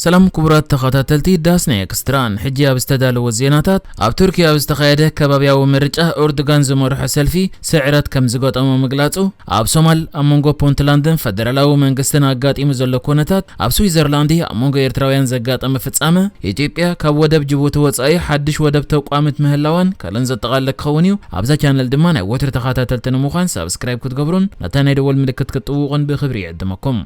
ሰላም ክቡራት ተኸታተልቲ ዳስ ናይ ኤክስትራን፣ ሕጂ ኣብ ዝተዳለወ ዜናታት፣ ኣብ ቱርኪ ኣብ ዝተኻየደ ከባብያዊ ምርጫ ኦርዶጋን ዝመርሖ ሰልፊ ስዕረት ከም ዝገጠሞ ምግላጹ፣ ኣብ ሶማል ኣብ መንጎ ፑንትላንድን ፈደራላዊ መንግስትን ኣጋጢሙ ዘሎ ኩነታት፣ ኣብ ስዊዘርላንድ ኣብ መንጎ ኤርትራውያን ዘጋጠመ ፍጻመ፣ ኢትዮጵያ ካብ ወደብ ጅቡቲ ወጻኢ ሓድሽ ወደብ ተቋምት ምህላዋን ካልእን ዘጠቓልል ክኸውን እዩ። ኣብዛ ቻነል ድማ ናይ ወትሪ ተኸታተልቲ ንምዃን ሳብስክራይብ ክትገብሩን ነታ ናይ ደወል ምልክት ክትጥውቑን ብኽብሪ ይዕድመኩም።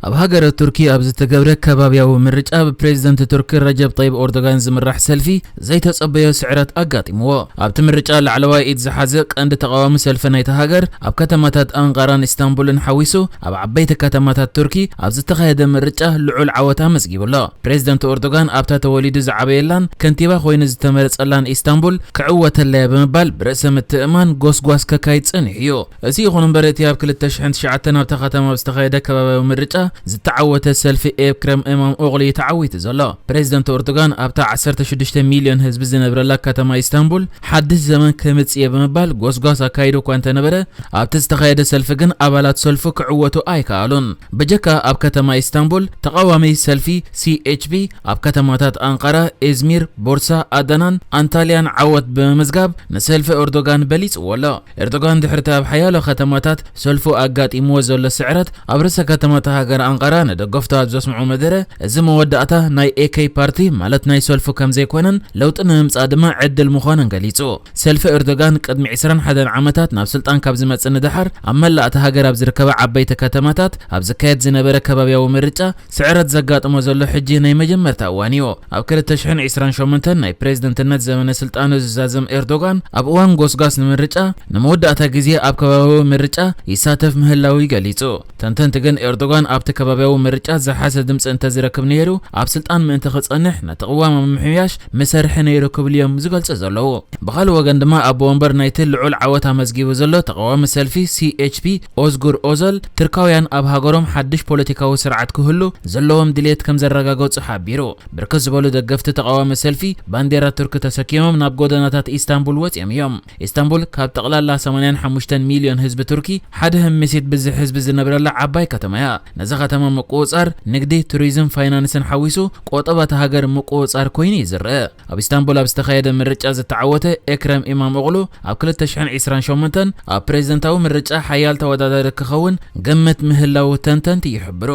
ኣብ ሃገረ ቱርኪ ኣብ ዝተገብረ ከባብያዊ ምርጫ ብፕሬዝደንት ቱርኪ ረጀብ ጠይብ ኦርዶጋን ዝምራሕ ሰልፊ ዘይተጸበዮ ስዕረት ኣጋጢምዎ። ኣብቲ ምርጫ ላዕለዋይ ኢድ ዝሓዘ ቀንዲ ተቓዋሚ ሰልፊ ናይታ ሃገር ኣብ ከተማታት ኣንቃራን ኢስታንቡልን ሓዊሱ ኣብ ዓበይቲ ከተማታት ቱርኪ ኣብ ዝተኻየደ ምርጫ ልዑል ዓወት ኣመዝጊቡ ኣሎ። ፕሬዝደንት ኦርዶጋን ኣብታ ተወሊዱ ዝዓበየላን ከንቲባ ኮይኑ ዝተመረጸላን ኢስታንቡል ክዕወተለያ ብምባል ብርእሰ ምትእማን ጎስጓስ ከካይድ ጸኒሑ እዩ። እዚ ይኹን እምበር፣ እቲ ኣብ ክልተ ሽሕን ትሽዓተን ኣብታ ከተማ ብዝተኻየደ ከባብያዊ ምርጫ ዝተዓወተ ሰልፊ ኤክረም ኢማም ኦቕሊ እዩ ተዓዊቱ ዘሎ። ፕሬዝደንት ኦርዶጋን ኣብታ ዓሰርተ ሽዱሽተ ሚልዮን ህዝቢ ዝነብረላ ከተማ ኢስታንቡል ሓድሽ ዘመን ከምጽእ እየ ብምባል ጎስጓስ ኣካይዱ እኳ እንተነበረ፣ ኣብቲ ዝተኻየደ ሰልፊ ግን ኣባላት ሰልፉ ክዕወቱ ኣይከኣሉን። ብጀካ ኣብ ከተማ ኢስታንቡል፣ ተቓዋሚ ሰልፊ ሲ ኤች ፒ ኣብ ከተማታት ኣንቃራ፣ ኢዝሚር፣ ቦርሳ፣ ኣዳናን ኣንታልያን ዓወት ብምምዝጋብ ንሰልፊ ኤርዶጋን በሊጽዎ ኣሎ። ኤርዶጋን ድሕሪቲ ኣብ ሓያሎ ከተማታት ሰልፉ ኣጋጢምዎ ዘሎ ስዕረት፣ ኣብ ርእሰ ከተማ እታ ሃገር ኣንቃራ ንደገፍቱ ኣብ ዘስምዖ መደረ፣ እዚ መወዳእታ ናይ ኤ ኬይ ፓርቲ፣ ማለት ናይ ሰልፉ ከም ዘይኮነን ለውጢ ንምምጻእ ድማ ዕድል ምዃኑን ገሊጹ። ሰልፊ ኤርዶጋን ቅድሚ ዕስራን ሓደን ዓመታት ናብ ስልጣን ካብ ዝመጽእ ንደሓር ኣብ መላእ እታ ሃገር ኣብ ዝርከባ ዓበይቲ ከተማታት ኣብ ዝካየድ ዝነበረ ከባብያዊ ምርጫ ስዕረት ዘጋጥሞ ዘሎ ሕጂ ናይ መጀመርታ እዋን እዩ። ኣብ ክልተ ሽሕን ዕስራን ሸሞንተን ናይ ፕሬዝደንትነት ዘመነ ስልጣኑ ዝዛዘም ኤርዶጋን ኣብ እዋን ጎስጓስ ንምርጫ ንመወዳእታ ግዜ ኣብ ከባብያዊ ምርጫ ይሳተፍ ምህላው ገሊጹ። ተንተንቲ ግን ኤርዶጋን ኣብቲ ከባብያዊ ምርጫ ዝሓሰ ድምፂ እንተዝረክብ ነይሩ ኣብ ስልጣን ምእንቲ ክጸንሕ ነቲ ቅዋም ኣብ ምምሕያሽ ምሰርሐ ነይሩ ክብል እዮም ዝገልጹ ዘለዉ። ብኻልእ ወገን ድማ ኣቦ ወንበር ናይቲ ልዑል ዓወት ኣመዝጊቡ ዘሎ ተቓዋሚ ሰልፊ ሲ ኤች ፒ ኦዝጉር ኦዘል፣ ቱርካውያን ኣብ ሃገሮም ሓድሽ ፖለቲካዊ ስርዓት ክህሉ ዘለዎም ድሌት ከም ዘረጋገጹ ሓቢሩ። ብርክት ዝበሉ ደገፍቲ ተቓዋሚ ሰልፊ ባንዴራ ቱርኪ ተሰኪሞም ናብ ጎደናታት ኢስታንቡል ወጺኦም እዮም። ኢስታንቡል ካብ ጠቕላላ ሰማንያን ሓሙሽተን ሚልዮን ህዝቢ ቱርኪ ሓደ ህምሲት ብዝሒ ህዝቢ ዝነብረላ ዓባይ ከተማ እያ። ነዛ ከተማ ምቁጽጻር ንግዲ፣ ቱሪዝም፣ ፋይናንስን ሓዊሱ ቆጠባ እታ ሃገር ምቁጽጻር ኮይኑ እዩ ዝረአ። ኣብ ኢስታንቡል ኣብ ዝተኻየደ ምርጫ ዝተዓወተ ኤክረም ኢማም ኦቕሉ ኣብ ክልተ ሽሕን ዕስራን ሸሞንተን ኣብ ፕሬዝደንታዊ ምርጫ ሓያል ተወዳዳሪ ክኸውን ግምት ምህላው ተንተንቲ ይሕብሩ።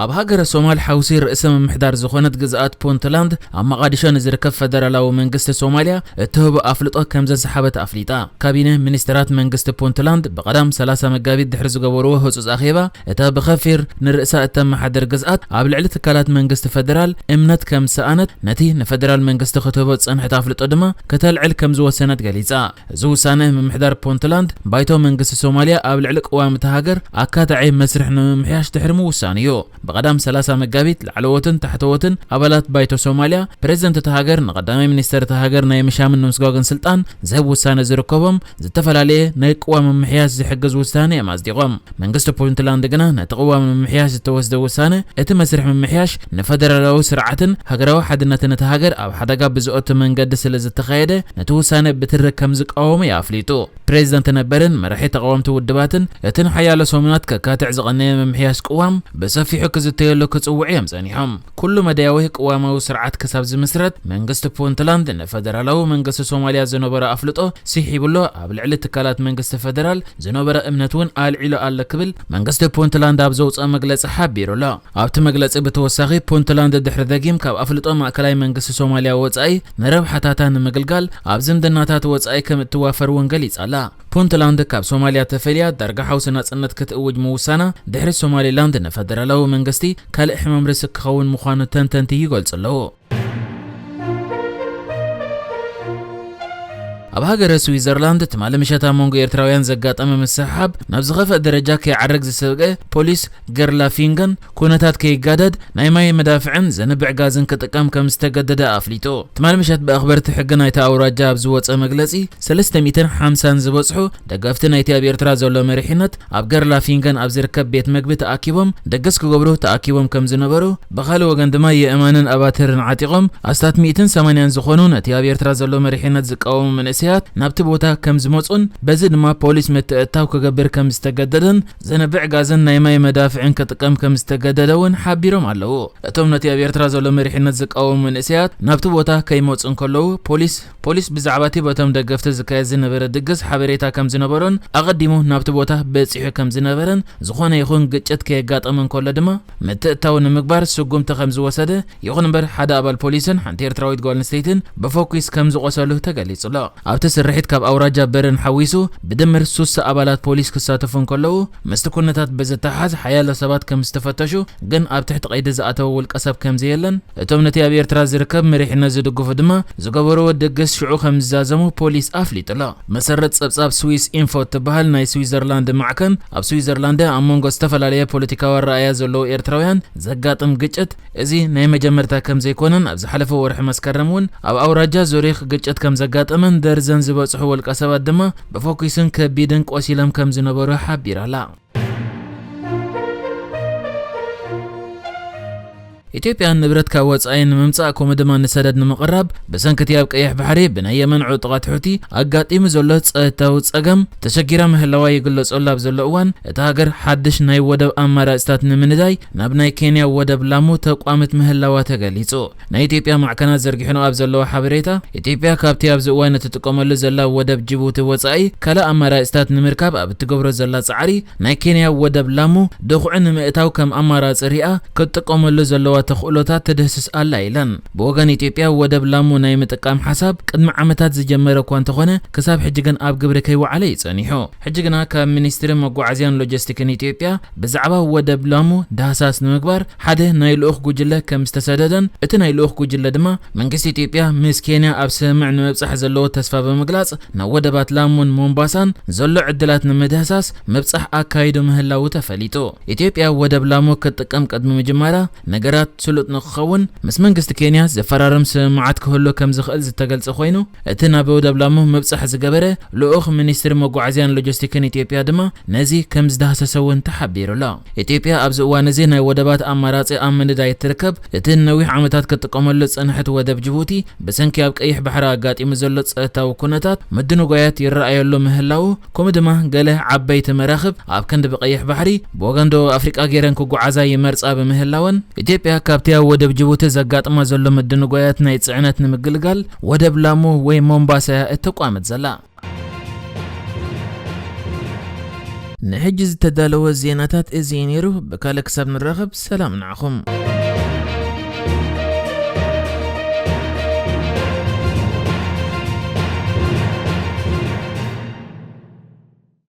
ኣብ ሃገረ ሶማል ሓውሲ ርእሰ ምምሕዳር ዝኾነት ግዝኣት ፑንትላንድ ኣብ መቓዲሾ ንዝርከብ ፈደራላዊ መንግስቲ ሶማልያ እትህቦ ኣፍልጦ ከም ዘሰሓበት ኣፍሊጣ። ካቢነ ሚኒስትራት መንግስቲ ፑንትላንድ ብቐዳም ሰላሳ መጋቢት ድሕሪ ዝገበርዎ ህጹጽ ኣኼባ፣ እታ ብኸፊል ንርእሳ እተመሓድር ግዝኣት ኣብ ልዕሊ ትካላት መንግስቲ ፈደራል እምነት ከም ዝሰኣነት፣ ነቲ ንፈደራል መንግስቲ ክትህቦ ዝጸንሐት ኣፍልጦ ድማ ከተልዕል ከም ዝወሰነት ገሊጻ። እዚ ውሳነ ምምሕዳር ፑንትላንድ ባይቶ መንግስቲ ሶማልያ ኣብ ልዕሊ ቅዋም እታ ሃገር ኣካታዒ መስርሕ ንምምሕያሽ ድሕሪ ምውሳኑ እዩ። ብቐዳም ሰላሳ መጋቢት ላዕለዎትን ታሕተዎትን ኣባላት ባይቶ ሶማልያ፣ ፕሬዝደንት እታ ሃገር ንቐዳማይ ሚኒስተር እታ ሃገር ናይ ምሻምን ንምስጓግን ስልጣን ዝህብ ውሳነ ዝርከቦም ዝተፈላለየ ናይ ቅዋም ምምሕያሽ ዝሕግዝ ውሳነ እዮም ኣጽዲቖም። መንግስቲ ፑንትላንድ ግና ነቲ ቅዋም ምምሕያሽ ዝተወስደ ውሳነ፣ እቲ መስርሕ ምምሕያሽ ንፈደራላዊ ስርዓትን ሃገራዊ ሓድነትን እታ ሃገር ኣብ ሓደጋ ብዝኦቱ መንገዲ ስለ ዝተኻየደ፣ ነቲ ውሳነ ብትሪ ከም ዝቃወሞ እዩ ኣፍሊጡ። ፕሬዝደንት ነበርን መራሒ ተቓወምቲ ውድባትን እቲ ንሓያሎ ሰሙናት ከካትዕ ዝቐነየ ምምሕያሽ ቅዋም ብሰፊሑ ክዝተየሉ ክጽውዑ እዮም ጸኒሖም። ኩሉ መዳያዊ ቅዋማዊ ስርዓት ክሳብ ዝምስረት መንግስቲ ፑንትላንድ ንፈደራላዊ መንግስቲ ሶማልያ ዝነበሮ ኣፍልጦ ስሒቡሎ፣ ኣብ ልዕሊ ትካላት መንግስቲ ፈደራል ዝነበረ እምነት እውን ኣልዒሉ ኣሎ ክብል መንግስቲ ፑንትላንድ ኣብ ዘውፅኦ መግለፂ ሓቢሩ ኣሎ። ኣብቲ መግለፂ ብተወሳኺ ፑንትላንድ ድሕሪ ደጊም ካብ ኣፍልጦ ማእከላይ መንግስቲ ሶማልያ ወፃኢ ንረብሓታታ ንምግልጋል ኣብ ዝምድናታት ወፃኢ ከም እትዋፈር እውን ገሊፃ ኣላ። ፑንትላንድ ካብ ሶማልያ ተፈልያ ዳርጋ ሓውሲ ናጽነት ክትእውጅ ምውሳና፣ ድሕሪ ሶማሊላንድ ንፈደራላዊ መንግስቲ ካልእ ሕማም ርእሲ ክኸውን ምዃኑ ተንተንቲ ይገልጹ ኣለዉ። ኣብ ሃገረ ስዊዘርላንድ ትማሊ ምሸት ኣብ መንጎ ኤርትራውያን ዘጋጠመ ምስሕሓብ ናብ ዝኸፍአ ደረጃ ከይዓርግ ዝሰግአ ፖሊስ ገርላፊንገን፣ ኩነታት ከይጋደድ ናይ ማይ መዳፍዕን ዘንብዕ ጋዝን ክጥቀም ከም ዝተገደደ ኣፍሊጡ። ትማሊ ምሸት ብኣኽበርቲ ሕጊ ናይታ ኣውራጃ ኣብ ዝወጸ መግለጺ፣ ሰለስተ ሚእትን ሓምሳን ዝበጽሑ ደገፍቲ ናይቲ ኣብ ኤርትራ ዘሎ መሪሕነት ኣብ ገርላፊንገን ኣብ ዝርከብ ቤት መግቢ ተኣኪቦም ድግስ ክገብሩ ተኣኪቦም ከም ዝነበሩ፣ ብኻልእ ወገን ድማ የእማንን ኣባትርን ዓጢቖም ኣስታት ሚእትን ሰማንያን ዝኾኑ ነቲ ኣብ ኤርትራ ዘሎ መሪሕነት ዝቃወሙ መንእሰያት ናብቲ ቦታ ከም ዝመጹን በዚ ድማ ፖሊስ ምትእትታው ክገብር ከም ዝተገደደን ዘንብዕ ጋዝን ናይ ማይ መዳፍዕን ክጥቀም ከም ዝተገደደ እውን ሓቢሮም ኣለዉ። እቶም ነቲ ኣብ ኤርትራ ዘሎ መሪሕነት ዝቃወሙ መንእሰያት ናብቲ ቦታ ከይመጹ እንከለዉ ፖሊስ ፖሊስ ብዛዕባ እቲ በቶም ደገፍቲ ዝካየድ ዝነበረ ድግስ ሓበሬታ ከም ዝነበሮን ኣቐዲሙ ናብቲ ቦታ በጺሑ ከም ዝነበረን ዝኾነ ይኹን ግጭት ከየጋጠመ እንከሎ ድማ ምትእትታው ንምግባር ስጉምቲ ከም ዝወሰደ፣ ይኹን እምበር ሓደ ኣባል ፖሊስን ሓንቲ ኤርትራዊት ጓል ኣንስተይትን ብፎኪስ ከም ዝቖሰሉ ተገሊጹ ኣሎ። ኣብቲ ስርሒት ካብ ኣውራጃ በርን ሓዊሱ ብድምር ሱሳ ኣባላት ፖሊስ ክሳተፉ እንከለዉ ምስቲ ኩነታት ብዝተሓዝ ሓያሎ ሰባት ከም ዝተፈተሹ ግን ኣብ ትሕቲ ቀይዲ ዝኣተወ ውልቀ ሰብ ከም ዘየለን እቶም ነቲ ኣብ ኤርትራ ዝርከብ መሪሕነት ዝድግፉ ድማ ዝገበርዎ ድግስ ሽዑ ከም ዝዛዘሙ ፖሊስ ኣፍሊጡ ኣሎ። መሰረት ጸብጻብ ስዊስ ኢንፎ እትበሃል ናይ ስዊዘርላንድ ማዕከን ኣብ ስዊዘርላንድ ኣብ መንጎ ዝተፈላለየ ፖለቲካዊ ኣረኣእያ ዘለዉ ኤርትራውያን ዘጋጥም ግጭት እዚ ናይ መጀመርታ ከም ዘይኮነን ኣብ ዝሓለፈ ወርሒ መስከረም እውን ኣብ ኣውራጃ ዙሪክ ግጭት ከም ዘጋጠመን ደርዘን ዝበጽሑ ውልቀ ሰባት ድማ ብፎኪስን ከቢድን ቆሲሎም ከም ዝነበሩ ሓቢራ ኣላ። ኢትዮጵያ ንብረት ካብ ወጻኢ ንምምጻእ ከምኡ ድማ ንሰደድ ንምቕራብ ብሰንኪ እቲ ኣብ ቀይሕ ባሕሪ ብናይ የመን ዕጡቓት ሑቲ ኣጋጢሙ ዘሎ ጸጥታዊ ጸገም ተሸጊራ ምህላዋ ይግለጸሉ ኣብ ዘሎ እዋን እታ ሃገር ሓድሽ ናይ ወደብ ኣማራጽታት ንምንዳይ ናብ ናይ ኬንያ ወደብ ላሙ ተቋምት ምህላዋ ተገሊጹ። ናይ ኢትዮጵያ ማዕከናት ዘርጊሕንኦ ኣብ ዘለዋ ሓበሬታ ኢትዮጵያ ካብቲ ኣብዚ እዋን እትጥቀመሉ ዘላ ወደብ ጅቡቲ ወጻኢ ካልእ ኣማራጽታት ንምርካብ ኣብ እትገብሮ ዘላ ጻዕሪ ናይ ኬንያ ወደብ ላሙ ድኹዒ ንምእታው ከም ኣማራጺ ሪኣ ክትጥቀመሉ ዘለዋ ተኽእሎታት ትድህስስ ኣላ ኢለን። ብወገን ኢትዮጵያ ወደብ ላሙ ናይ ምጥቃም ሓሳብ ቅድሚ ዓመታት ዝጀመረ እኳ እንተኾነ ክሳብ ሕጂ ግን ኣብ ግብሪ ከይወዓለ እዩ ጸኒሑ። ሕጂ ግና ካብ ሚኒስትሪ መጓዓዝያን ሎጂስቲክን ኢትዮጵያ ብዛዕባ ወደብ ላሙ ዳህሳስ ንምግባር ሓደ ናይ ልኡኽ ጉጅለ ከም ዝተሰደደን እቲ ናይ ልኡኽ ጉጅለ ድማ መንግስቲ ኢትዮጵያ ምስ ኬንያ ኣብ ስምምዕ ንምብጻሕ ዘለዎ ተስፋ ብምግላጽ ናብ ወደባት ላሙን ሞምባሳን ዘሎ ዕድላት ንምድህሳስ ምብጻሕ ኣካይዱ ምህላዉ ተፈሊጡ። ኢትዮጵያ ወደብ ላሙ ክትጥቀም ቅድሚ ምጅማራ ነገራት ስሉጥ ንክኸውን ምስ መንግስቲ ኬንያ ዘፈራርም ስምምዓት ክህሉ ከም ዝኽእል ዝተገልጸ ኮይኑ እቲ ናብ ወደብ ላሙ ምብጻሕ ዝገበረ ልኡኽ ሚኒስትሪ መጓዓዝያን ሎጂስቲክን ኢትዮጵያ ድማ ነዚ ከም ዝዳህሰሰ እውን ተሓቢሩ ኣሎ። ኢትዮጵያ ኣብዚ እዋን እዚ ናይ ወደባት ኣማራጺ ኣብ ምንዳይ እትርከብ እቲ ነዊሕ ዓመታት ክትጥቀመሉ ዝጸንሐት ወደብ ጅቡቲ ብሰንኪ ኣብ ቀይሕ ባሕሪ ኣጋጢሙ ዘሎ ጸጥታዊ ኩነታት ምድንጓያት ይረኣየሉ ምህላዉ ከምኡ ድማ ገለ ዓበይቲ መራኽብ ኣብ ክንዲ ብቀይሕ ባሕሪ ብወገን ደቡብ ኣፍሪቃ ገይረን ክጓዓዛ ይመርጻ ብምህላወን ኢትዮጵያ ካብቲ ኣብ ወደብ ጅቡቲ ዘጋጥማ ዘሎ ምድንጓያት ናይ ጽዕነት ንምግልጋል ወደብ ላሙ ወይ ሞምባሳ እያ እተቋምት ዘላ። ንሕጂ ዝተዳለወ ዜናታት እዚ እዩ ነይሩ። ብካልእ ክሳብ ንራኸብ ሰላም ንዓኹም።